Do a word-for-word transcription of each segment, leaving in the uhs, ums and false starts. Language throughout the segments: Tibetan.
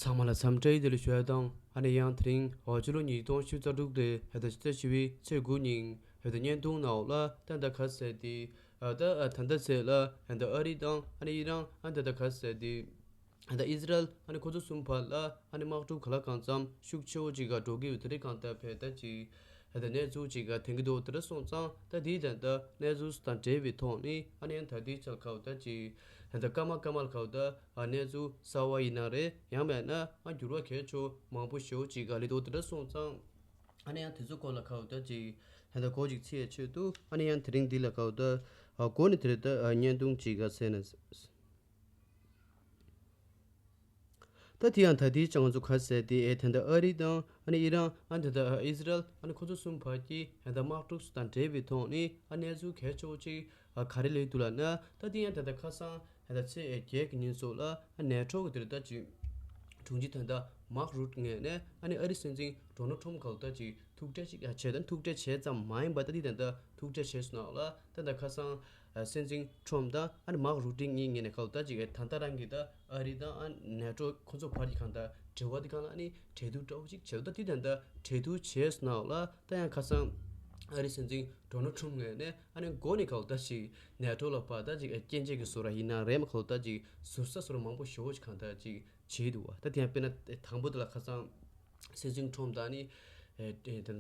ཚང་མ་ལ་འཚམས་འདྲི་བདེ་ལེགས་ཞུ་ཡ་དང་། ཨ་ནི་ཡང་དེ་རིང་འོ་ཕྱི་ལོ་ཉིས་སྟོང་ཉི་ཤུ་རྩ་དྲུག་དེ་ཧེ་ད་ཕྱི་ཚེས་བཞི་པའི་ཚེས་དགུ་ཉིན་ཧེ་ད་བརྙན་ཐུང་ནང་ལ་ད་ད་ག་ཟེར་དེ་ཨ་ད་ཨ་ད་ད་ཚེ་ལ་ཧེ་ད་ཨ་རི་དང་ཨ་ནི་ཨི་རན་ཨ་ད་ད་ག་ཟེར་དེ་ཧེ་ད་ཨི་ཟི་རལ་ཨ་ནི་ཁོ་ཚོ་གསུམ་བར་ལ་ཨ་ནི་དམག་འཁྲུག་ག་ལ་གང་འཚམ་ཤུགས་ཆེ་བོ་ཅིག་ག་འགྲོ་གི་ཡོད། དེ་རིང་གང་ལྟར་ཕེ་ད་ཅིག་ཧེ་ད་གནས་ཚུལ་ཅིག་ག་ཐོན་གི་འདུག་དེ་འདྲ་སོང་ཙང་ད་དེའི་ད་ད་གནས་ཚུལ་དང་འབྲེལ་བའི་ཐོག་ནས་ཨ་ནི་ཡང་ད་དེའི་ཆ་ལ་ཁ་བ་ད་ཅིག་ཧེ་ད་སྐར་མ་སྐར་མ་ལ་ཁ་བ་ད། ཨ་གནས་ཚུལ་གསར་བ་ཡིན་ན་རེད། ཡང་མེད་ན་ཨ་འགྱུར་བ་གལ་ཆེ་མང་པོ་ཞེ་པོ་ཅིག་ག་ལས་འདུག་དེ་འདྲ་སོང་ཙང་། ཨ་ནི་ཡང་དེ་ཚོ་སྐོར་ལ་ཁ་བ་ད་ཅིག་ད་ལྟ་གོ་ཅིག་ཚིག་ཡ་ཆེད་དུ་ཨ་ནི་ཡང་དེ་རིང་འདི་ལ་ཁ་བ་ད་ཨ་གོ་ནས་དེ་རེད་ད་ཨ་བརྙན་ཐུང་ཅིག་ག་ཟེར་ན། ད་དེ་ཡང་ད་དེའི་ཅང་ཚོ་ག་ཟེར་དེ་ཨེ་ད་ལྟ་ཨ་རི་དང་ཨ་ནི་ཨི་རན་ཨ་ད་ལྟ་ཨི་ཟི་རལ་ཨ་ནི་ཁོ་ཚོ་གསུམ་བར་གྱི་ད་ལྟ་དམག་འཁྲུག་དང་འབྲེལ་བའི་ཐོག་ནས་ཨ་གནས་ཚུལ་གལ་ཆེ་བོ་ཅིག་ཨ་ག་རེ་ལས་འདུག་ལབ་ན། ད་དེ་ཡང་ད་ལྟ་ཁ་སང་ད་ལྟ་ཚེས་བརྒྱད་ཀྱི་ཉིན་སོགས་ལ་ཨ་ནེ་ཊོ་གི་དེར་ད་ཅིག་དྲུང་ཆེ་ད་ལྟ་མཱག་རུ་ཊི་ངོས་ནས་ཨ་ནི་ཨ་རི་སྲིད་འཛིན་ཌོ་ནལ་ཊམ་ག་ལ་ད་ཅིག་ཐུག་འཕྲད་ཅིག་ཨ་བྱས། ད་ཐུག་འཕྲད་བྱས་ཙམ་མ་ཡིན་པ་ད་དེ་ད་ལྟ་ཐུག་འཕྲད་བྱས་སོང་ན་ལ་ད་ལྟ་ཁ་སང་ཨ་སྲིད་འཛིན་ཊམ་དང་ཨ་ནི་མཱག་རུ་ཊི་གཉིས་ངོས་ནས་ག་ལ་ད་ཅིག་ཨ་ད་ལྟ་རང་གི་ད་ཨ་རི་དང་ཨ་ནེ་ཊོ་ཁོ་ཚོ་བར་གྱི་གང་ལྟར་འབྲེལ་བ་དེ་གང་ལ་ཨ་ནི་གྲོས་བསྡུར་འདྲ་བོ་ཅིག་བྱས། ད་དེ་ད་ལྟ་གྲོས་བསྡུར་བྱས་སོང་ན་ལ་ད་ཡང་ཁ་སང་ཨ་རི་སྲིད་འཛིན་ཌོ་ནལ་ཊམ་ངོས་ནས་ཨ་ནི་འགོ་ནས་ག་ལ་ད་ཅིག་ནེ་ཊོ་ལ་ཕར་ད་ཅིག་སྐྱོན་བརྗོད་ཀྱི་བཟོ་འདྲ་ཡིན་ན་རེད་མ་ག་ལ་ད་ཅིག་ཟུར་ཟ་བཟོ་འདྲ་མང་པོ་ཞེ་པོ་ཅིག་གང་ལྟར་ཅིག་བྱས་འདུག་བ། ད་དེ་ཡང་དཔེར་ན་དང་པོ་དེ་ལ་ཁ་སང་སྲིད་འཛིན་ཊམ་དང་ནི་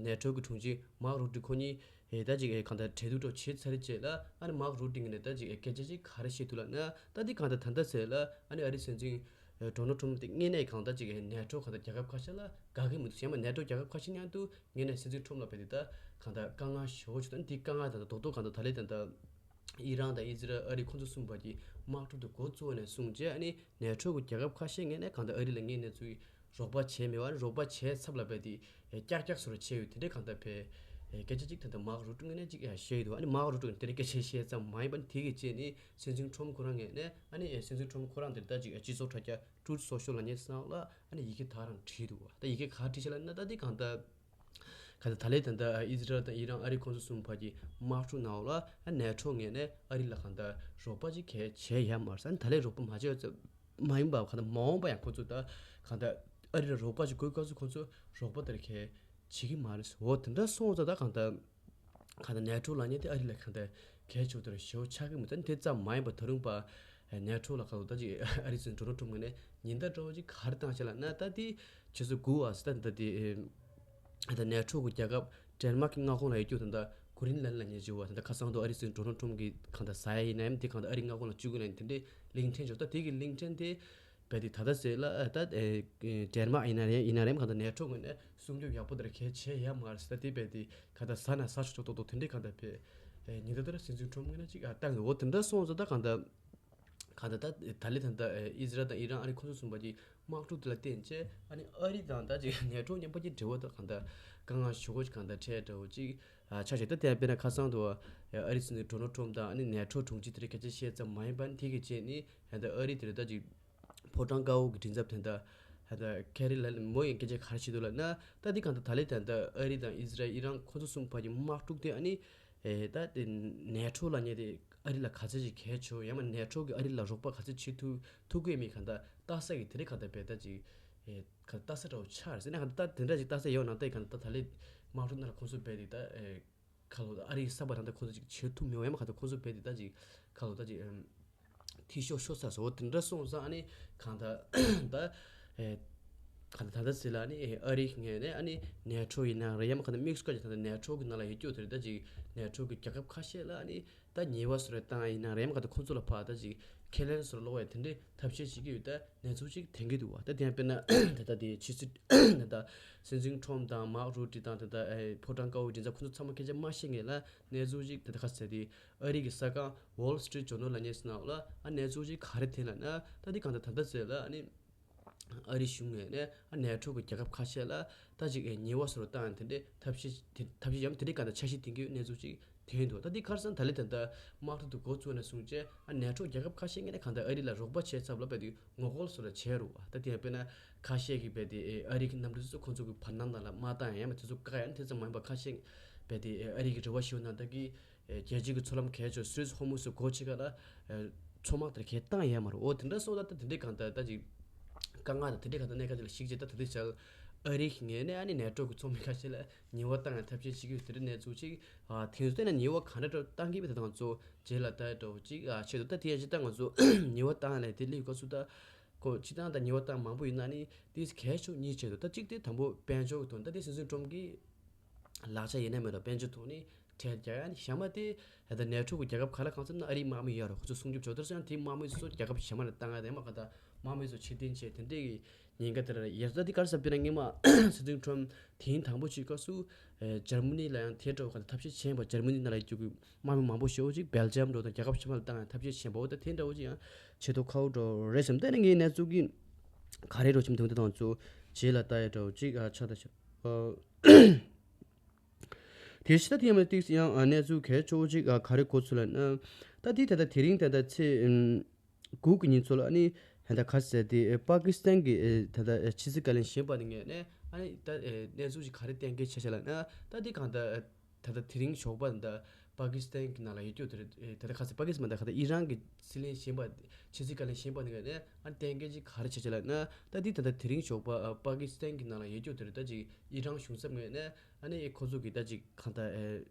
ནེ་ཊོ་གི་དྲུང་ཆེ་མཱག་རུ་ཊི་ཁོ་གཉིས་ད་ཅིག་གང་ལྟར་གྲོས་བསྡུར་འདྲ་བོ་བྱས་ཚར་རྗེས་ལ་ཨ་ནི་མཱག་རུ་ཊི་ངོས་ནས་ད་ཅིག་སྐད་ཆ་ཅིག་ག་རེ་བཤད་འདུག་ལབ་ན། ད་དེ་གང་ལྟར་ད་ལྟ་ཟེར་ལ་ཨ་ནི་ཨ་རི་སྲིད་འཛིན་ཌོ་ནལ་ཊམ་དེ་དངོས་གནས་གང་ལྟར་ཅིག་ནེ་ཊོ་གང་ལྟར་རྒྱལ་ཁབ་ཁ་ཤས་ལ་དགའ་གི་མི་འདུག་གཞན་པ་ནེ་ཊོ་རྒྱལ་ཁབ་ཁ་ཤས་མཉམ་དུ་ངོས་ནས་སྲིད་འཛིན་ཊམ་ལ་ཕེབས་ཏེ་ད་གང་ལྟར་དཀའ་ངལ་ཞེ་པོ་ཅིག་དང་། འདི་དཀའ་ངལ་དང་རྡོག་རྡོག་གང་ལྟར་ད་ལས་དང་ད་ཨི་རན་དང་ཨི་ཟི་རལ་ཨ་རི་ཁོང་ཚོ་གསུམ་བར་གྱི་དམག་འཁྲུག་དེ་འགོ་བཙུགས་ནས་བཟུང་རྗེས་ཨ་ནི་ནེ་ཊོ་གི་རྒྱལ་ཁབ་ཁ་ཤས་ངོས་ནས་གང་ལྟར་ཨ་རི་ལ་དངོས་གནས་ཚུལ་རོགས་པ་བྱས་མེད་པ། ཨ་ནི་རོགས་པ་བྱས་ཚབ་ལ་ཕེབས་ཏེ་ཀྱག་ཀྱག་བཟོ་འདྲ་བྱས་ཡོད། དེ་འདྲའི་གང་ལྟར་ཕེབས་སྐད་ཆ་ཅིག་ད་ལྟ་མཱག་རུ་ཊི་ངོས་ནས་ཅིག་བཤད་ཡོད་འདུག་ཨ་ནི་མཱག་རུ་ཊི་ངོས་ནས་དེ་འདྲའི་སྐད་ཆ་བཤད་ཙམ་མ་ཡིན་པ། ཨ་ནི་དེ་གི་རྗེས་ནི་སྲིད་འཛིན་ཊམ་ཁོ་རང་ངོས་ནས་ཨ་ནི་སྲིད་འཛིན་ཊམ་ཁོ་རང་དེར་ད་ཅིག་སྤྱི་ཚོགས་དྲ་རྒྱ་ཊུ་རུཐ་སོ་ཤལ་ལབ་མཁན་ནང་ལ་ཨ་ནི་ཡི་གེ་དག་རང་བྲིས་འདུག་ད་ཡི་གེ་ག་རེ་བྲིས་ཤག་ལབ་ན། ད་འདི་གང་ལྟར་གང་ལྟར་ད་ལས་ད་ལྟ་ཨི་ཟི་རལ་དང་ཨི་རན་ཨ་རི་ཁོང་ཚོ་གསུམ་བར་གྱི་དམག་འཁྲུག་ནང་ལ་ཨ་ནེ་ཊོ་ངོས་ནས་ཨ་རི་ལ་གང་ལྟར་རོགས་པ་ཅིག་གང་བྱས་ཡོད་མ་རེད། ཨ་ནི་ད་ལས་རོགས་པ་མ་བྱས་ཙམ་མ་ཡིན་པ་གང་ལྟར་མ་འོངས་པ་ཡང་ཁོང་ཚོ་ད་གང་ལྟར་ཨ་རི་ལ་རོགས་པ་ཅིག་དགོས་སྐབས་སུ་ཁོང་ཚོ་རོགས་པ་དེར་གང་བྱེད་ཀྱི་མ་རེད། འོ་དེ་འདྲ་སོང་ཙང་ད་གང་ལྟར་གང་ལྟར་ནེ་ཊོ་ལབ་མཁན་དེ་ཨ་རི་ལ་གང་ལྟར་གལ་ཆེ་བོ་དེ་ཞེ་པོ་ཆགས་ཀྱི་མི་འདུག་དེ་ཙམ་མ་ཡིན་པ་ད་རུང་པ་ནེ་ཊོ་ལ་གང་ལྟར་ཅིག་ཨ་རི་སྲིད་འཛིན་ཌོ་ནལ་ཊམ་ངོས་ནས་ཉེན་བརྡ་འདྲ་བོ་ཅིག་ག་རེ་བཏང་ཤག་ལབ་ན། ད་དེ་ཆུ་ཚོད་དགུ་པ་ཟེར་ད་ད་དེ་ད་ནེ་ཊོ་གི་རྒྱལ་ཁབ་ཌེན་མཱག་གི་མངའ་ཁོངས་ལ་ཡོད་རྒྱུ་ད་ལྟ་གྷི་རིན་ལན་ལབ་མཁན་ཅིག་ཡོད་པ། ད་ལྟ་ཁ་སང་དུ་ཨ་རི་སྲིད་འཛིན་ཌོ་ནལ་ཊམ་གི་གང་ལྟར་ཟ་ཡ་ཡིན་ནའང་དེ་གང་ལྟར་ཨ་རི་མངའ་ཁོངས་ལ་བཅུག་གི་ལབ་མཁན་དེ་འདྲའི་གླིང་ཕྲན་ཅིག་ཡོད། ད་དེ་གི་གླིང་ཕྲན་དེ་རྦད་དེ་ད་ལྟ་ཟེར་ལ་ཨ་ད་ཨེ་ཌེན་མཱག་ཡིན་ན་རེད་ཡིན་ན་རེད་མ་གང་ལྟར་ནེ་ཊོ་ངོས་ནས་སྲུང་སྐྱོབ་ཡག་པོ་དེར་གང་བྱས་ཡོད་མ་རེད་ཟེར། ད་དེ་རྦད་དེ་གང་ལྟར་ཟ་ན་ཟ་ཆོག་ཆོག་ཏོག་ཏོག་དེ་འདྲའི་གང་ལྟར་ཕེབས་ཉེན་བརྡ་དེར་སྲིད་འཛིན་ཊམ་ངོས་ནས་ཅིག་ཨ་བཏང་གི། འོ་དེ་འདྲ་སོང་ཙང་ད་གང་ལྟར་གང་ལྟར་ད་ད་ལས་ད་ལྟ་ཨེ་ཨི་ཟི་རལ་དང་ཨི་རན་ཨ་རི་ཁོང་ཚོ་གསུམ་བར་གྱི་དམག་འཁྲུག་དེ་ལ་བརྟེན་བྱས་ཨ་ནི་ཨ་རི་དང་ད་ཅིག་ནེ་ཊོ་མཉམ་པ་གྱི་འབྲེལ་བ་དང་གང་ལྟར་དཀའ་ངལ་ཞེ་པོ་ཅིག་གང་ལྟར་འཕྲད་འདྲ་བོ་ཅིག་ཨ་ཆགས་བྱས། ད་དེ་ཡང་དཔེར་ན་ཁ་སང་དུ་ཨ་རི་སྲིད་འཛིན་ཌོ་ནལ་ཊམ་དང་ཨ་ནི་ནེ་ཊོ་དྲུང་ཆེ་དེ་རིགས་སྐད་ཆ་བཤད་ཙམ་མ་ཡིན་པ། ཨ་ནི་དེ་གི་རྗེས་ནི་ད་ལྟ་ཨ་རི་དེ་རེད་ད་ཅིག་ཕོ་བྲང་དཀར་པོ་གི་མགྲིན་ཚབ་དེ་འདྲ་ད་ལྟ་ཁེ་རི་ལ་མོ་ཡང་སྐད་ཆ་ག་རེ་བཤད་འདུག་ལབ་ན། ད་འདི་གང་ལྟར་ད་ལས་ད་ལྟ་ཨ་རི་དང་ཨི་ཟི་རལ་ཨི་རན་ཁོ་ཚོ་གསུམ་བར་གྱི་དམག་འཁྲུག་དེ་ཨ་ནི་ཨེ་ད་དེ་ནེ་ཊོ་ལབ་མཁན་དེ་ཨ་རི་ལ་ག་ཚད་ཅིག་གལ་ཆེ་བོ་ཡང་མ་ནེ་ཊོ་གིས་ཨ་རི་ལ་རོགས་པ་ག་ཚད་བྱེད་ཐུབ་ཐུབ་ཀྱི་མེད་གང་ལྟར་ལྟ་ས་གི་དེ་རིགས་གང་ལྟར་རྦད་ད་ཅིག་ཨེ་ག་ལྟ་ས་འདྲ་བོ་ཆགས་རེད་ཟེར་ན། གང་ལྟར་ད་དེ་འདྲ་ཅིག་ལྟ་ས་ཡོད་ནང་ལྟ་ཡི་གང་ལྟར་ད་ད་ལས་དམག་འཁྲུག་ནང་ལ་ཁོང་ཚོ་རྦད་དེ་ད་ཨེ་ཁ་ལོ་ཨ་རིའི་ས་པ་རང་ད་ཁོ་ཚོ་ཅིག་བྱེད་ཐུབ་མི་འོས་མ། གང་ལྟར་ཁོ་ཚོ་རྦད་དེ་ད་ཅིག་ཁ་ལོ་ད་ཅིག་ཨམ་ཐི་ཤོ་ཤོ་ས་སོ་དེ་འདྲ་སོང་ཙང་ཨ་ནི་གང་ལྟར་ད་ཨེ་གང་ལྟར་ད་ལྟ་ཟེར་ལ་ཨ་ནི་ཨེ་ཨ་རི་ངོས་ནས་ཨ་ནི་ནེ་ཊོ་ཡིན་ན་རེད་ཡང་མ་གང་ལྟར་དམིགས་སུ་བཀར་ཅིག་ད་ལྟ་ནེ་ཊོ་གི་ནང་ལ་ཡོད་རྒྱུ་དེ་རེད། ད་ཅིག་ནེ་ཊོ་གི་རྒྱལ་ཁབ་ཁ་ཤས་ལ་ཨ་ནི་ད་ཉེས་པ་སོ་རེ་བཏང་ཡིན་ན་རེད་མ་གང་ལྟར་ཁོང་ཚོ་ལ་ཕར་ད་ཅིག་ཁས་ལེན་སོ་རེ་སློག་ཡ་དེ་འདྲའི་ཐབས་ཤེས་བྱེད་ཀྱི་ཡོད། ད་གནས་ཚུལ་ཅིག་ཐོན་གྱི་འདུག་བ། ད་དེ་ཡང་དཔེར་ན་ད་ལྟ་དེ་ཕྱི་སྲིད་ད་ལྟ་སྲིད་འཛིན་ཊམ་དང་མཱག་རུ་ཊི་དང་ད་ལྟ་ཨེ་ཕོ་བྲང་དཀར་པོའི་མགྲིན་ཚབ་ཁོང་ཚོ་ཚང་མ་སྐད་ཆ་མ་བཤད་སྔོན་ལ་གནས་ཚུལ་ཅིག་ད་ལྟ་ག་ཟེར་དེ་ཨ་རི་གི་གསར་ཁང་Wall Street Journal་ལབ་མཁན་ནང་ལ་ཨ་གནས་ཚུལ་ཅིག་ག་རེ་ཐོན་ལབ་ན། ད་འདི་གང་ལྟར་ད་ལྟ་ཟེར་ལ་ཨ་ནི་ཨ་རི་གཞུང་ངོས་ནས་ཨ་ནེ་ཊོ་གི་རྒྱལ་ཁབ་ཁ་ཤས་ལ་ད་ཅིག་ཨེ་ཉེས་པ་སོ་རེ་བཏང་ཡ་དེ་འདྲའི་ཐབས་ཤེས་དེ་ཐབས་ཤེས་ཡང་དེ་འདྲའི་གང་ལྟར་འཆར་གཞི་འདིང་གི་ཡོད་གནས་ཚུལ་ཅིག་ཐོན་འདུག་ད་འདི་ཁར་སང་ད་ལས་ད་ལྟ་དམག་འཁྲུག་དེ་འགོ་བཙུགས་ནས་བཟུང་བྱས་ཨ་ནེ་ཊོ་རྒྱལ་ཁབ་ཁ་ཤས་ངོས་ནས་གང་ལྟར་ཨ་རི་ལ་རོགས་པ་བྱས་ཚབ་ལ་རྦད་དེ་ངོ་རྒོལ་སོ་རེ་བྱས་རུང་བ། ད་དེ་ཡང་དཔེར་ན་ཁ་ཤས་ཀྱིས་རྦད་དེ་ཨེ་ཨ་རི་གི་གནམ་གྲུ་ཚོ་ཁོང་ཚོ་གི་བར་སྣང་ནང་ལ་མ་བཏང་ཡ་མ་དེ་ཚོ་བཀག་ཡ་ནི་དེ་ཙམ་མ་ཡིན་པ་ཁ་ཤས་རྦད་དེ་ཨེ་ཨ་རི་གི་རེ་བ་ཞུ་ན་ད་གི་ཨེ་རྒྱལ་སྤྱི་གི་མཚོ་ལམ་གལ་ཆེ་སུ་ཨེ་ཛི་ཧོར་མུ་ཛི་སྒོ་ཕྱེ་ག་ལ་ཨེ་མཚོ་དམག་དེར་གས་བཏང་ཡ་མ་རེད། འོ་དེ་འདྲ་སོང་ད་ད་དེ་འདྲའི་གང་ལྟར་ད་ཅིག་ དཀའ་ངལ་དང་དེ་འདྲའི་ཁ་ཐུག་གནས་སྐབས་དེ་ལ་གཞིགས་བྱས། ད་ད་ལྟའི་ཆར་ཨ་རི་གི་ངོས་ནས་ཨ་ནི་ནེ་ཊོ་གི་ཚོགས་མི་ཁ་ཤས་ལ་ཉེས་པ་བཏང་ཡང་ཐབས་ཤེས་བྱེད་ཀྱི་ཡོད། དེ་འདྲའི་གནས་ཚུལ་ཅིག་ཨ་དེང་དུས་བལྟས་ན་ཉེས་པ་ག་འདྲ་འདྲ་བཏང་གི་ཡོད་པ་དེ་དང་གཙོ་རྗེས་ལ་ལྟ་ཡ་འདྲ་བོ་ཅིག་ཨ་བྱེད་འདུག་ད་དེ་ཡང་སྤྱིར་བཏང་ང་ཚོ་ཉེས་པ་བཏང་ཡ་ལས་དེ་སླེབས་སྐབས་སུ། ད་ཁོ་སྤྱིར་བཏང་ད་ཉེས་པ་བཏང་མང་པོ་ཡོད་ན་ནི་དེ་གལ་ཕྱོགས་གཉིས་བྱས་འདུག་ད་གཅིག་དེ་དང་པོ་དཔལ་འབྱོར་གྱི་དོན། ད་དེ་སྲིད་འཛིན་ཊམ་གྱིས་ལག་ཆ་ཡིན་ན་མེད་རུང་དཔལ་འབྱོར་ཐོག་ནས་ཁྲལ་རྒྱག་ཡ་ནི་གཞན་པ་དེ། ད་ནེ་ཊོ་གི་རྒྱལ་ཁབ་ག་ལ་གང་འཚམ་ན་ཨ་རིའི་དམག་མི་ཡོད་རུང་ཁོ་ཚོ་སྲུང་སྐྱོབ་བྱེད་དགོས། དེ་སོང་ཙང་དེའི་དམག་མི་ཚོ་རྒྱལ་ཁབ་གཞན་པ་ལ་བཏང་ཡ་དེ་མ་ག་ད་དམག་མི་ཚོ་ཕྱིར་འཐེན་བྱས་དེ་འདྲའི་གི་ཉེན་ཁ་དེ་ར་ཡོད། ད་དེ་ག་རེ་ཟེར་བ་དེ་ན་སྔོན་མ་སྲིད་འཛིན་ཊམ་དེ་རིང་དང་པོ་ཅིག་སྐབས་སུ་ཨེ་འཇར་མ་ནི་ལ་ཡང་དེ་འདྲ་བོ་ག་ད་ཐབས་ཤེས་བྱས་པ། འཇར་མ་ནི་ནང་ལ་ཡོད་རྒྱུ་གི་དམག་མི་མང་པོ་ཞེ་པོ་ཅིག་སྦེལ་ཇམ་འདྲ་བོ་དང་རྒྱལ་ཁབ་གཞན་པ་ལ་བཏང་ཡ་ཐབས་ཤེས་བྱས་པ། འོ་ད་དེ་འདྲ་བོ་ཅིག་ཡང་བྱེད་ཐུབ་ཁག་པོ་འདྲ་བོ་རེད་བསམ། དེ་ནས་ངའི་གནས་ཚུལ་གྱི་ག་རེ་རོ་ཆིམ་དུང་དེ་དང་ཚོ་རྗེས་ལ་ལྟ་ཡ་འདྲ་བོ་ཅིག་ཨ་ཆགས་ད་ཆགས། དེ་ཕྱི་ད་དེ་ཡང་མ་ཏིག་ཡང་གནས་ཚུལ་གལ་ཆེ་བོ་ཅིག་ག་རེ་གོ་ཚུལ་ལ་ན། ད་དེ་ད་ལྟ་དེ་རིང་ད་ལྟ་ཚེས་དགུ་གི་ཉིན་ཚོ་ལ་ནི་ད་ལྟ་ག་ཟེར་དེ་པ་ཀི་སི་ཐན་གྱི་ད་ལྟ་ཕྱི་སྲིད་བཀའ་བློན་གཞོན་པ་དེ་ངས་ནས་ཨ་ནི་ད་གནས་ཚུལ་ཅིག་ག་རེ་གཏན་འཁེལ་བྱས་བྱས་ལ་ན། ད་དེ་གང་ད་ད་ལྟ་དེ་རིང་ཞོགས་པ་ད་པ་ཀི་སི་ཐན་གྱི་ནང་ལ་ཡོད་རྒྱུ་དེ་རེད། ད་ལྟ་ག་ཟེར་པ་ཀི་སི་མ་ད་ག་ད་ཨི་རན་གྱི་སྲིད་བློན་གཞོན་པ་ཕྱི་སྲིད་བཀའ་བློན་གཞོན་པ་དེ་ངས་ནས་ཨ་ནི་གཏན་འཁེལ་ཅིག་ག་རེ་བྱས་བྱས་ལ་ན། ད་དེ་ད་ལྟ་དེ་རིང་ཞོགས་པ་པ་ཀི་སི་ཐན་གྱི་ནང་ལ་ཡོད་རྒྱུ་དེ་རེད། ད་ཅིག་ཨི་རན་གཞུང་ཚབ་ངོས་ནས། ཨ་ནི་ཁོ་ཚོ་གིས་ད་ཅིག་གང་ལྟར་ཨེ་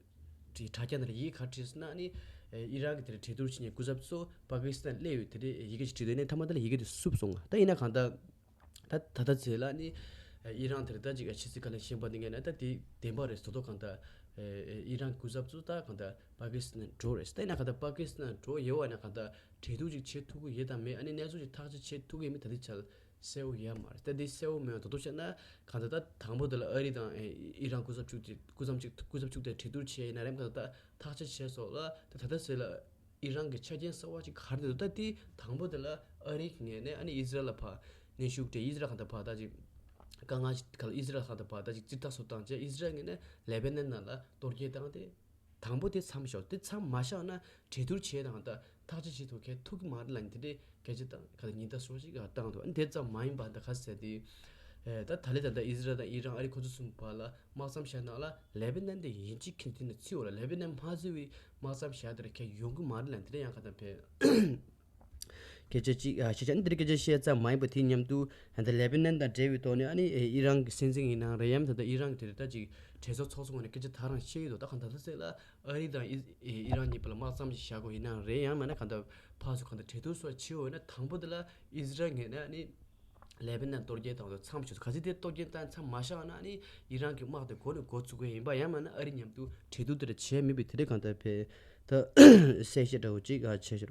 དྲི་དྲ་རྒྱ་ནང་ལ་ཡི་གེ་ག་བྲིས་ཟེར་ན། ཨ་ནི་ཨེ་ཨི་རན་གྱི་དེ་རེད་གྲོས་བསྡུར་བྱེད་མཁན་སྐུ་ཚབ་ཚོ་པ་ཀི་སི་ཐན་སླེབས་ཡོད་དེ་རེད། ཡི་གེ་ཅིག་བྲིས་འདུག་ནས་མཐའ་མ་དེ་ལ་ཡི་གེ་དེ་བསུབས་སོང་། ད་ཡིན་ན་གང་ལྟར་ད་ད་ལྟ་ཚེ་ལ་ནི་ཨེ་ཨི་རན་དེ་རེད། ད་ཅིག་ཨེ་ཕྱི་སྲིད་བཀའ་བློན་གཞོན་པ་འདི་ངས་ན་ད་དེ་བདེན་པ་རེད། ད་དོ་གང་ལྟར་ཨེ་ཨེ་ཨི་རན་སྐུ་ཚབ་ཚོ་ད་གང་ལྟར་པ་ཀི་སི་ཐན་འགྲོ་རེད། ད་ཡིན་ན་གང་ལྟར་པ་ཀི་སི་ཐན་འགྲོ་ཡོད་པ་ཡིན་ན་གང་ལྟར་གྲོས་བསྡུར་ཅིག་བྱེད་ཐུབ་ཀྱི་ཡོད་དམ་མེད། ཨ་ནི་གནས་ཚུལ་ཅིག་ཐག་གཅོད་བྱེད་ཐུབ་ཀྱི་ཡོད་མེད་ད་ལྟའི་ཆར་གསལ་པོ་ཡོད་མ་རེད། ད་འདི་གསལ་པོ་མེད་པ་ད་དུང་བཤད་ན། གང་ལྟར་ད་དང་པོ་དེ་ལ་ཨ་རི་དང་ཨི་རན་སྐུ་ཚབ་བཅུག་སྟེ་སྐུ་ཚབ་གཅིག་སྐུ་ཚབ་བཅུག་སྟེ་གྲོས་བསྡུར་བྱས་ཡིན་ན་རེམ། གང་ལྟར་ད་ཐག་གཅོད་བྱས་སོང་ལ། ད་ད་ལྟ་ཟེར་ལ་ཨི་རན་གྱི་ཆ་རྐྱེན་གསར་བ་ཅིག་ག་རེ་འདུག་ད་དེ་དང་པོ་དེ་ལ་ཨ་རི་གི་ངོས་ནས་ཨ་ནི་ཨི་ཟི་རལ་ལ་ཕར་གནོན་ཤུགས་སྤྲད། ཨི་ཟི་རལ་གང་ལྟར་ཕར་ད་ཅིག་དཀའ་ངལ་ཞིག་ག་ལ་ཨི་ཟི་རལ་གང་ལྟར་ཕར་ད་ཅིག་ཙིར་ཐག་སོ་བཏང་བྱས། ཨི་ཟི་རལ་ངོས་ནས་ལེ་བྷ་ནན་ནང་ལ་གཏོར་སྐྱོན་བཏང་སྟེ། དང་པོ་དེ་མཚམས་བཞག་དེ་མཚམས་མ་བཞག་ན་གྲོས་བསྡུར་བྱས་དང་ད་ཐག་གཅོད་བྱེད་ཐུབ་མཁན་ཐུབ་ཀྱི་མ་རེད་ལབ་ནས་དེ་འདྲའི་སྐད་ཆ་དང་ག་ལ་ཉེན་བརྡ་སོགས་ཤིག་བཏང་འདུག་ཨ་ནི་དེ་ཙམ་མ་ཡིན་པ་ད་ག་ཟེར་དེ། ཨེ་ད་ད་ལེ་ད་ད་ཨི་ཟི་རལ་དང་ཨི་རན་ཨ་རི་ཁོ་ཚོ་གསུམ་བར་ལ་དམག་མཚམས་བཞག་ནང་ལ་ལེ་བྷ་ནན་དེ་ཡིན་གཅིག་མཁྱེན་དེ་ནས་ཚིག་འོ་ལ་ལེ་བྷ་ནན་མ་བརྩི་བའི་དམག་མཚམས་བཞག་དེ་ར་ཁྱེད་ཡོང་གི་མ་རེད་ལབ་ནས་དེ་འདྲ་ཡང་ག་ད་ཕེ། སྐད་ཆ་གཅིག་ཨ་བཤད་བྱས་ནས་འདིར་སྐད་ཆ་བཤད་ཙམ་མ་ཡིན་པ་དེ་མཉམ་དུ་ད་ལེ་བྷ་ནན་དང་འབྲེལ་བའི་ཐོག་ནས་ཨ་ནི་ཨི་རན་གྱི་སྲིད་འཛིན་ཡིན་ནའང་རེད། ཡང་ད་ལྟ་ཨི་རན་གྱི་དེ་རེད་ད་ཅིག་གྲོས་ཚོགས་ཚོགས་གཙོ་ངོས་ནས་སྐད་ཆ་ད་རང་བཤད་ཡོད་དོ། ད་གང་ད་ལྟ་ཚེ་ལ་ཨ་རི་དང་ཨི་ཨི་རན་གཉིས་བར་ལ་དམག་མཚམས་ཤིག་བཞག་དགོས་ཡིན་ནའང་རེད། ཡང་མིན་ན་གང་ད་ཕར་ཚུར་གང་ད་གྲོས་བསྡུར་སོགས་བྱེད་འོས་ན་དང་པོ་དེ་ལ་ཨི་ཟི་རལ་ངོས་ནས་ཨ་ནི་ལེ་བྷ་ནན་གཏོར་སྐྱོན་བཏང་དུས་མཚམས་ཞུ། གལ་སྲིད་དེ་གཏོར་སྐྱོན་བཏང་མཚམས་མ་བཞག་ན་ཨ་ནི་ཨི་རན་གྱི་དམག་དེ་འགོ་ནས་འགོ་ཚུགས་དགོས་ཡིན་པ། ཡང་མིན་ན་ཨ་རི་མཉམ་དུ་གྲོས་བསྡུར་དེ་འདྲ་བྱས་མེད་པའི་དེ་འདྲའི་གང་ལྟར་བས་ད་གསལ་བཤད་འདྲ་བོ་ཅིག་བྱས་ཤར།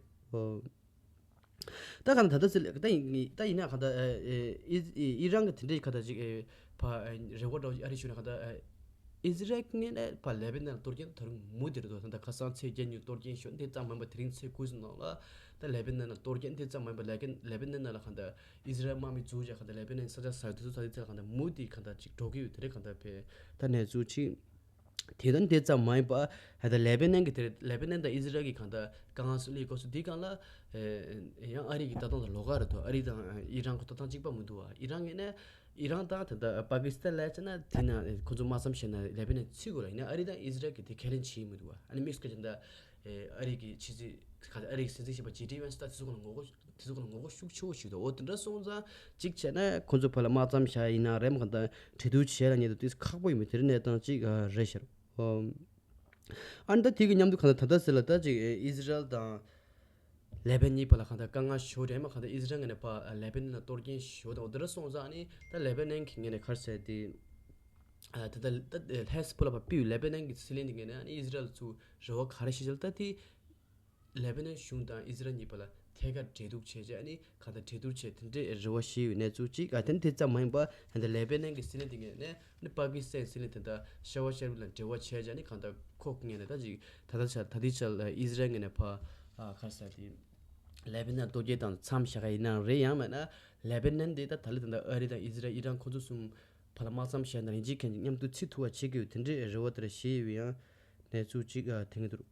ད་གང་ད་ད་ཟེར་ད་ཡིན་ད་ཡིན་ན་གང་ད་ཨི་ཨི་རན་གྱི་དེ་འདྲའི་གང་ད་ཅིག་ཕ་རེ་བ་འདྲ་བོ་ཅིག་ཨ་རི་ཞུ་ན་གང་ད་ཨི་ཟི་རལ་ངོས་ནས་ཕ་ལེ་བྷ་ནན་གཏོར་སྐྱོན་ད་རུང་མུ་མཐུད་རེད་དོ། ད་ད་ཁ་སང་ཚེས་བརྒྱད་ཉིན་གཏོར་སྐྱོན་ཞུ་འདི་ཙམ་མིན་པ་དེ་རིང་ཚེས་དགུ་ཙམ་ནང་ལ་ད་ལེ་བྷ་ནན་ལ་གཏོར་སྐྱོན་འདི་ཙམ་མིན་པ་ལེ་ལེ་བྷ་ནན་ནང་ལ་གང་ད་ཨི་ཟི་རལ་དམག་མི་འཛུལ་བྱས་གང་ད་ལེ་བྷ་ནན་ས་ཆ་ཟ་དུས་ཚོད་ད་དེ་ཚོ་ལ་གང་ད་མུ་མཐུད་གང་ད་ཅིག་འགྲོ་གི་ཡོད། དེ་རེད་གང་ད་ཕེ་ད་གནས་ཚུལ་ཅིག་དེ་དང་དེ་ཙམ་མ་ཡིན་པ་ད་ལེ་བྷ་ནན་གྱི་དེར་ལེ་བྷ་ནན་དང་ཨི་ཟི་རལ་གྱི་གང་ལྟར་དཀའ་ངལ་སོགས་སླེབས་སྐབས་སུ་དེའི་སྒང་ལ་ཨེ་ཡང་ཨ་རི་གི་ལྟ་སྟངས་དང་ལོགས་ཀ་རེད་དོ། ཨ་རི་དང་ཨི་རན་ཁོ་ལྟ་སྟངས་གཅིག་པ་མི་འདུག་བ། ཨི་རན་ངོས་ནས་ཨི་རན་དང་ད་ལྟ་པ་ཀི་སི་ཐན་ལབ་བྱས་ན་དེ་ན་ཁོ་ཚོ་དམག་མཚམས་བཞག་ན་ལེ་བྷ་ནན་ཚུད་དགོས་ལ། ཡིན་ན་ཨ་རི་དང་ཨི་ཟི་རལ་གྱི་དེ་ཁས་ལེན་བྱེད་མི་འདུག་བ། ཨ་ནི་དམིགས་སུ་བཀར་བྱས་ན་ཨ་རི་གི་ཕྱི་སྲིད་ཨ་རི་གི་སྲིད་འཛིན་གཞོན་པ་ཇེ་ཌི་ཝན་སི་ད་དེ་ཚོ་ཁོ་ལ་ངོ་རྒོལ་དེ་ཚོ་ཁོ་ལ་ངོ་རྒོལ་ཤུགས་ཆེ་བོ་ཞིག་འདུག་འོ་དེ་འདྲ་སོང་ཙང་གཅིག་བྱས་ན་ཁོ་ཚོ་བར་ལ་དམག་མཚམས་བཞག་ཡིན་ན་རེད་མ་གང་ལྟར་གྲོས་བསྡུར་བྱས་ལ་ཉེ་དུ་དུས་ཁག་པོ་ཡིན་པའི་དེ་རིང་གནས་སྟངས་གཅིག་རེད་ཤག་ཨ་ནི་ད་དེ་གི་མཉམ་དུ་གང་ལྟར་ད་ལྟ་ཟེར་ལ་ད་ཅིག་ཨི་ཟི་རལ་དང་ལེ་བྷ་ནན་གཉིས་བར་ལ་གང་ལྟར་དཀའ་ངལ་ཞུ་རེད་མ་གང་ལྟར་ཨི་ཟི་རལ་ངོས་ནས་ཕར་ལེ་བྷ་ནན་ལ་གཏོར་སྐྱོན་ཞུ་དང་འོ་དེ་འདྲ་སོང་ཙང་ཨ་ནི་ད་ལེ་བྷ་ནན་གྱི་ངོས་ནས་ག་རེ་ཟེར་དེ་ད་ད་ད་ཧེ་ཟི་བྷོ་ལ་ཕར་ཕུད་ལེ་བྷ་ནན་གྱི་སྲིད་བློན་དེ་ངོས་ནས་ཨ་ནི་ཨི་ཟི་རལ་ཚོ་རེ་བ་ག་རེ་ཞིག་བྱས་ལ་ད་དེ། ལེ་བྷ་ནན་གཞུང་དང་ཨི་ཟི་རལ་གཉིས་བར་ལ་ཐད་ཀར་འབྲེལ་གཏུག་བྱས་རྗེས་ཨ་ནི་གང་ལྟར་གྲོས་བསྡུར་བྱས་དེ་འདྲའི་རེ་བ་བཞེས་ཡོད་གནས་ཚུལ་གཅིག་ཨ་དེ་ནི་དེ་ཙམ་མ་ཡིན་པ་ད་ལྟ་ལེ་བྷ་ནན་གྱི་སྲིད་བློན་དེ་ངོས་ནས་ཨ་ནི་པ་ཀི་སི་ཐན་སྲིད་བློན་དེ་ད་ཤ་ཝ་ཤ་རིབ་ལ་འབྲེལ་བ་བྱས་རྗེས་ཨ་ནི་གང་ལྟར་ཁོ་གི་ངོས་ནས་ད་ཅིག་ད་ལྟ་ཆ་ད་ལྟའི་ཆར་ཨི་ཟི་རལ་ངོས་ནས་ཕར་ཨ་ག་རེ་ཟེར་དེ་ལེ་བྷ་ནན་གཏོར་སྐྱོན་དང་མཚམས་བཞག་ག་ཡིན་ནའང་རེད། ཡང་མིན་ན་ལེ་བྷ་ནན་དེ་ད་ད་ལྟ་ད་ལྟ་ཨ་རི་དང་ཨི་ཟི་རལ་ཨི་རན་ཁོ་ཚོ་གསུམ་བར་ལ་དམག་མཚམས་བཞག་ན་ཡིན་གཅིག་མཁན་གཅིག་མཉམ་དུ་ཚུད་ཐུབ་པ་བྱེད་དགོས་དེ་འདྲའི་རེ་བ་དེ་འདྲ་བཞེས་ཡོད་ཡང་གནས་ཚུལ་གཅིག་ཨ་དེ་ངེས་འདུག་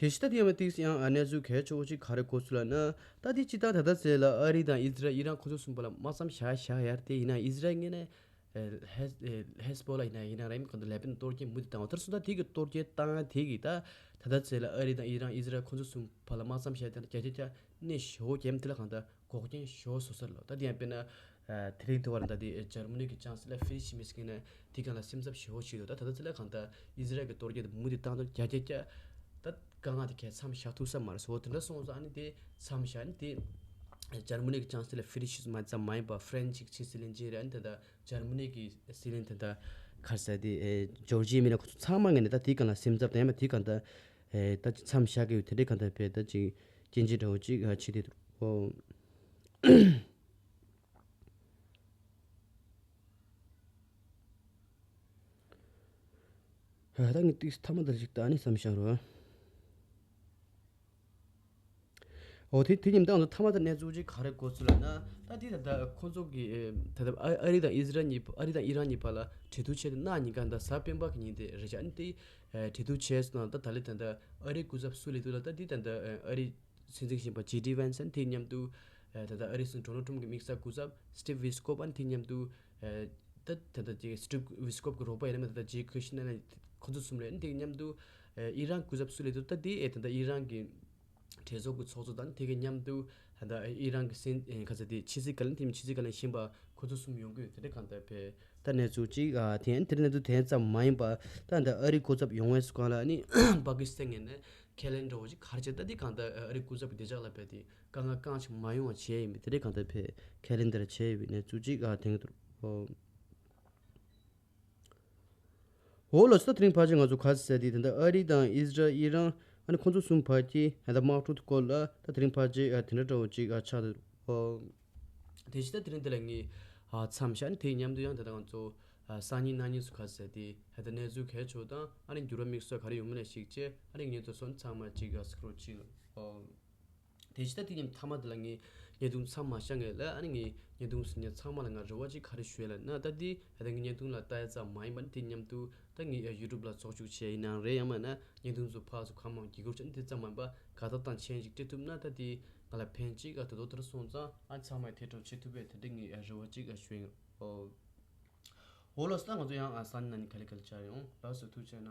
དེ་ཕྱི་ད་དེ་ཡང་མ་ཏིག་ཡང་གནས་ཚུལ་གལ་ཆེ་བོ་ཅིག་ག་རེ་གོ་ཚུལ་ལབ་ན། ད་དེ་སྤྱིར་བཏང་ད་ལྟ་ཚེ་ལ་ཨ་རི་དང་ཨི་ཟི་རལ་ཨི་རན་ཁོ་ཚོ་གསུམ་པོ་ལ་དམག་མཚམས་བཞག་བཞག་ཡར་དེ་ཡིན་ན་ཨི་ཟི་རལ་ངོས་ནས་ ཧེ་ཧེ་སི་བོ་ལ་ཡིན་ན་ཡིན་ན་རེད། གང་ལྟར་ལེ་པན་གཏོར་སྐྱོན་མུ་མཐུད་བཏང་བ། དེར་སོང་ཙང་དེ་གི་གཏོར་སྐྱོན་བཏང་དེ་གི་ད་ད་ལྟ་ཚེ་ལ་ཨ་རི་དང་ཨི་རན་ཨི་ཟི་རལ་ཁོ་ཚོ་གསུམ་བར་ལ་དམག་མཚམས་བཞག་དེ་རྒྱ་ཆེ་ཆ་གནས་ཞེ་བོ་རྒྱབ་དེ་ལ་གང་ལྟར་འགོག་རྐྱེན་ཞེ་བོ་བཟོ་ས་རེད་ལོ། ད་དེ་ཡང་དཔེར་ན་དེ་རིང་དུ་བར་ད་དེ་འཇར་མ་ནི་གི་ཅང་སི་ལ་ཧྥི་རི་ཤི་མེར་གྱིས་ན་དེ་གང་ལ་སེམས་འཚབ་ཞེ་བོ་བྱེད་འདུག་ད་ད་ལྟ་ཚེ་ལ་གང་ལྟར་ཨི་ཟི་རལ་གི་གཏོར་སྐྱོན་དེ་མུ་མཐུད་བཏང་དང་རྒྱ་ཆེ་ཆ་ད། དཀའ་ངལ་དེ་གས་མཚམས་བཞག་ཐུབ་ས་མ་རེད། སོ་དེ་འདྲ་སོང་ཙང་ཨ་ནི་དེ་མཚམས་བཞག་ནི་དེ་འཇར་མ་ནི་གི་ཅང་སི་ལ་ཧྥི་རི་ཤི་མ་ཙམ་མ་ཡིན་པ་ཧྥ་རན་ཅིག་ཕྱི་སྲིད་བློན་ཆེན་རེད། ཨ་ནི་ད་ལྟ་འཇར་མ་ནི་གི་སྲིད་བློན་དེ་ད་ག་རེ་ཟེར་དེ་ཨེ་ཇོར་ཇི་མི་ལ་ཁོ་ཚོ་ཚང་མ་ངས་ནི་ད་དེ་གང་ལ་སེམས་འཚབ་དང་ཡང་མ་དེ་གང་ལྟར་ཨེ་ད་ཅིག་མཚམས་བཞག་གི་ཡོད། དེ་འདྲའི་གང་ལྟར་བས་ད་ཅིག་སྐྱོན་ཅི་འདྲ་བོ་ཅིག་ཨ་ཕྱི་དེ་འདུག་ཨོ། ད་ངས་ཏིག་ཐ་མ་དེར་ཞིག་ད་ནི་བསམ་བཞག་རོགས། འོ་དེ་དེ་ཉིན་ད་ང་ཚོ་ཐ་མ་ད་གནས་ཚུལ་ཅིག་ག་རེ་གོ་ཚུལ་ལ་ན་ད་དེ་ད་ལྟ་ཁོ་ཚོ་གི་ད་ལྟ་ཨ་ཨ་རི་དང་ཨི་ཟི་རལ་གཉིས་ཨ་རི་དང་ཨི་རན་གཉིས་བར་ལ་གྲོས་བསྡུར་བྱས་ཏེ་གནངས་ཉིན་གང་ད་གཟའ་སྤེན་པ་གི་ཉིན་དེ་རེད་ཤག་ཨ་ནི་དེ་གྲོས་བསྡུར་བྱས་སོང་ན་ད་ད་ལྟ་ད་ལྟ་ཨ་རིའི་སྐུ་ཚབ་སུ་སླེབས་འདུག་ལ་ད་དེ་ད་ལྟ་ཨ་རི་སྲིད་འཛིན་གཞོན་པ་ཇེ་ཌི་ཝན་སི་ཨ་ནི་དེ་མཉམ་དུ་ད་ལྟ་ཨ་རིའི་སྲིད་འཛིན་ཌོ་ནལ་ཊམ་གི་དམིགས་བསལ་སྐུ་ཚབ་སི་ཊིབ་ཝི་སི་ཀོབ་ཨ་ནི་དེ་མཉམ་དུ། ད་ད་ལྟ་ཅིག་སི་ཊིབ་ཝི་སི་ཀོབ་ཀྱི་རོགས་པ་ཡིན་ན་མིན་ད་ལྟ་ཇེ་ཁུ་ཤི་ནེར་ཁོ་ཚོ་གསུམ་རེད། དེ་མཉམ་དུ་ཨི་རན་སྐུ་ཚབ་སུ་སླེབས་འདུག་ད་དེ་ཨེ་ད་ལྟ་ཨི་རན་གྱི་གྲོས་ཚོགས་ཀྱི་ཚོགས་གཙོ་དང་དེ་གི་མཉམ་དུ་ད་ལྟ་ཨི་རན་གྱི་སྲིད་ཨེ་ག་ཚོད་དེ་ཕྱི་སྲིད་བཀའ་བློན་དེ་མིན་ཕྱི་སྲིད་བཀའ་བློན་གཞན་པ་ཁོ་ཚོ་གསུམ་ཡོང་གི་ཡོད། དེ་འདྲ་གང་ལྟར་བས་ད་གནས་ཚུལ་ཅིག་ཨ་དེ་ཡང་དེ་གནས་ཚུལ་དེ་ཙམ་མ་ཡིན་པ་ད་ད་ཨ་རི་སྐུ་ཚབ་ཡོང་བའི་སྒང་ལ་ཨ་ནི་པ་ཀི་སི་ཐན་ངོས་ནས་ཁས་ལེན་འདྲ་བོ་ཅིག་ག་རེ་བྱས་ད་དེ་གང་ལྟར་ཨ་རི་སྐུ་ཚབ་ཀྱི་བདེ་འཇགས་ལ་བས་དེ་དཀའ་ངལ་གང་ཞིག་མ་ཡོང་བ་བྱས་ཡིན་པས་དེ་འདྲ་གང་ལྟར་བས་ཁས་ལེན་དེ་འདྲ་བྱས་ཡོད་པའི་གནས་ཚུལ་ཅིག་ཨ་དེང་དུ། འོ་ལགས་སོ། ད་དེ་རིང་ཕལ་ཆེར་ང་ཚོ་ག་ཚོད་ཟེར་དེ་ད་ལྟ་ཨ་རི་དང་ཨི་ཟི་རལ་ཨི་རན་ཨ་ནི་ཁོང་ཚོ་གསུམ་བར་གྱི་ད་ལྟ་དམག་འཁྲུག་དེ་སྐོར་ལ་ད་དེ་རིང་ཕལ་ཆེར་ཨ་དེ་འདྲ་འདྲ་བོ་ཅིག་ཨ་ཆགས་འདུག་ཨོ། དེ་བཞིན་ད་དེ་རིང་འདི་ལ་ངས་ཨ་མཚམས་བཞག་ནས་དེ་མཉམ་དུ་ཡང་ད་ལྟ་ང་ཚོ་ཨ་སང་ཉིན་གནངས་ཉིན་སུ་ག་ཚོད་ཟེར་དེ་ད་ལྟ་གནས་ཚུལ་གལ་ཆེ་བ་དང་ཨ་ནི་འགྱུར་བ་དམིགས་བསལ་ག་རེ་ཡོང་མིན་ལ་གཞིགས་བྱས་ཨ་ནི་ངས་ཚོ་སོན་ཚང་མ་ཅིག་ཨ་སི་ཀྲོལ་བྱས་ནས་ཨོ། དེ་བཞིན་ད་དེ་ཉིན་མཐའ་མ་དེ་ལ་ངས་བརྙན་ཐུང་མཚམས་མ་བཞག་ངེས་ལ་ཨ་ནི་ངས་བརྙན་ཐུང་གཟིགས་མཁན་ཚང་མ་ལ་ང་རེ་བ་ཅིག་ག་རེ་ཞུ་ཡ་ལ་ན་ད་དེ་ད་ལྟ་ངས་བརྙན་ཐུང་ལ་ལྟ་ཡ་ཙམ་མ་ཡིན་པ་ནི་དེ་མཉམ་དུ་ད་ངས་ཡུ་ཊུབ་ལ་ཚོགས་ཞུགས་བྱས་ཡིན་ནའང་རེད། ཡང་མིན་ན་བརྙན་ཐུང་ཚོ་ཕར་ཚུར་གང་མང་བརྒྱུད་སྐུར་བྱས་ནས་དེ་ཙམ་མ་ཡིན་པ་དགའ་རྟགས་དང་མཆན་ཅིག་སྤྲད་ཐུབ་ན་ད་དེ་ང་ལ་ཕན་ཅིག་ཨ་དོ་དོ་དེར་སོང་ཙང་ཨ་ཚང་མས་དེ་འདྲ་བྱེད་ཐུབ་པའི་དེ་འདྲ་ངས་རེ་བ་ཅིག་ཨ་ཞུ་ཡིན། ཨོ། འོ་ལགས་སོ། ད་ང་ཚོ་ཡང་ཨ་སང་ཉིན་གནངས་ཉིན་ག་ལེ་ག་ལེ་བཅར་ཡོང་། ལགས་སོ། ཐུགས་རྗེ་གནང་།